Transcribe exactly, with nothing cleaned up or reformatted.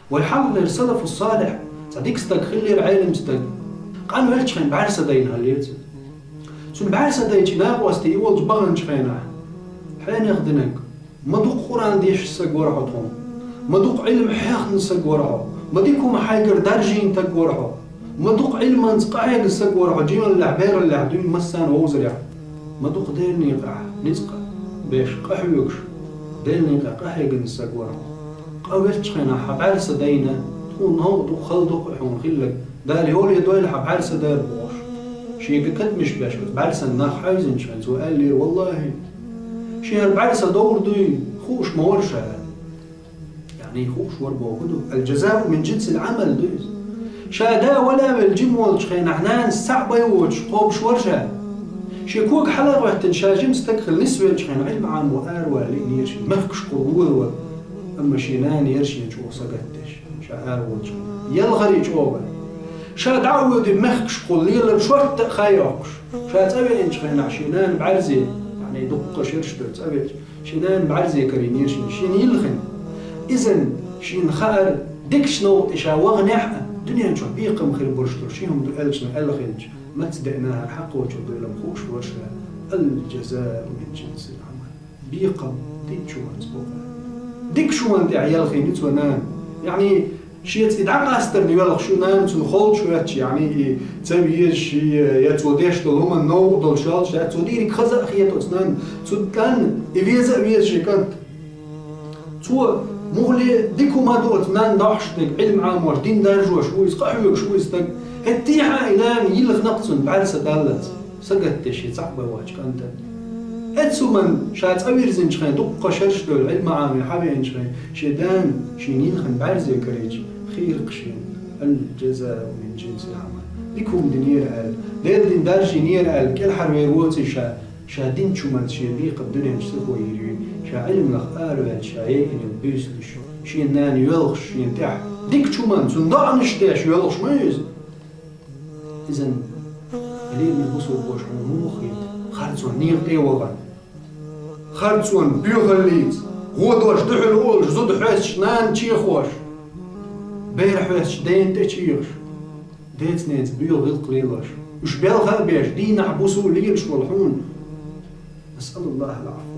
Вай хьалхалера салафу салихь, цхьа дика стаг хиллера, Ӏелим стаг. Къанвелча хенахь бӀаьрса дайна хиллера цуьнан. Цуьнан бӀаьрса дайча накъостий и волчу баханчу хенахь, хьенех динарг, ма дукха Къуръан дешна стаг вара хьо тхуна, ма дукха Ӏилма хьехна стаг вара хьо, ма дика хӀума хьайгара даржийна стаг вара хьо, ма дукха Ӏилманца къахьегна стаг вара хьо, жиналлехь, бераллехь, дуьйна массарна вовзарехь. Ма дукха Делан некъахь ницкъ беш, къахьоьгуш, Делан некъахь къахьегна стаг вара хьо. Къанвелча хенахь хьан бӀаьрса дайна, тхуна новкъа ду-кх, хала ду-кх хьуна хилларг, Дала йоле дойла хьан бӀаьрса дара бохуш. Шега кадамаш беш, оцу бӀаьрсан нах хьаьвзинчу хенахь цо аьллера: «Валлахи, шен хӀара бӀаьрса довр дуй, хууш ма вара ша». Яъни хууш вара бохург ду, аль-жазау мин джинсиль-Ӏамал ду иза. Ша да вала а велла жима волчу хенахь нанас цхьаъ бен воцуш кхобуш вара ша. Шен кога хьала а гӀоьттина, ша жима стаг хилла нисвеллачу хенахь Ӏилма Ӏамо аравала лиънера шена, мехкашкахула вола вара. Амма шен нана яра шена чӀогӀа сагатдеш, ша араволчу хенахь. Ялхарий чӀогӀа. Ша дӀа а воьдий, мехкашкахула лелар шортта а хан йоккхуш. Ша цӀа веанчу хенахь шен нана бӀаьрзе, яъни дуккха шераш долу цӀа веача, шен нана бӀаьрзе карийнера шена, шена йилхина. Иза шена хаьара, дикачу новкъа тӀе ша ваханехь а, дуьнен чохь бекхам хир болуш долу ши хӀума ду аьлча, аьлла хилча, маца деана хӀара хьакхочур ду, илма хууш вара ша, аль-жазау мин джинсиль-Ӏамал. Бекхам дикачу хӀуманца бу. Дикачу хӀуманна тӀехь елхийна цо нана. Яъни, шеца и дӀакъастарна йоьлхуш ю нана, цунна холчу хӀоьттуш, яъни, и ца везаш, и, я цо деш долу хӀуманна новкъа долуш йолчу, я цо дийриг хаза а хета оцу нанна, цу тӀанна и веза а веза шен кӀант. Цо муххале дика хӀума ду оцу нанна дохьуш дерг, Ӏилма Ӏамош, дин даржош ву иза, къахьоьгуш ву иза стаг. ХӀетте а и нана йилхина-кх цунна бӀаьрса даллалц, сагатдеш шен цхьаъ бен воцчу кӀантана. Эццу хӀуманна ша цӀа вирзинчу хенахь, дуккха шераш долу Ӏилма Ӏаме хьавеанчу хенахь, шен дана шена йилхина бӀаьрзе карийча, хийра-кх шена, аль-жазау мин джинсиль-Ӏамал. Дика хӀума динера аьлла, Делан дин даржийнера аьлла, кӀелхьарвер воций ша, ша динчу хӀуманца шен бекхам дуьнен чу ца хьо йийр юй, ша Ӏилманах араваьлча, ша яйина йолу буьйсанаш, шен нана йоьлхуш шена тӀехь, дикачу хӀуманна цунна доӀанаш деш йоьлхуш ма ю иза. Иза лераме бусулба ваша хьуна муха хета, харцонан некъа тӀе а вахана, харцонан боьхаллица, гӀо дош дуьхьал олуш, зуда хьоьстуш, нана чехош, бер хьоьстуш, дена тӀе чехаш, деца-ненаца боьха гӀиллакх лелош, уьш белха а беш, дийнахь-буса лелаш волу хьуна. Насъалуллахьал-Ӏафва.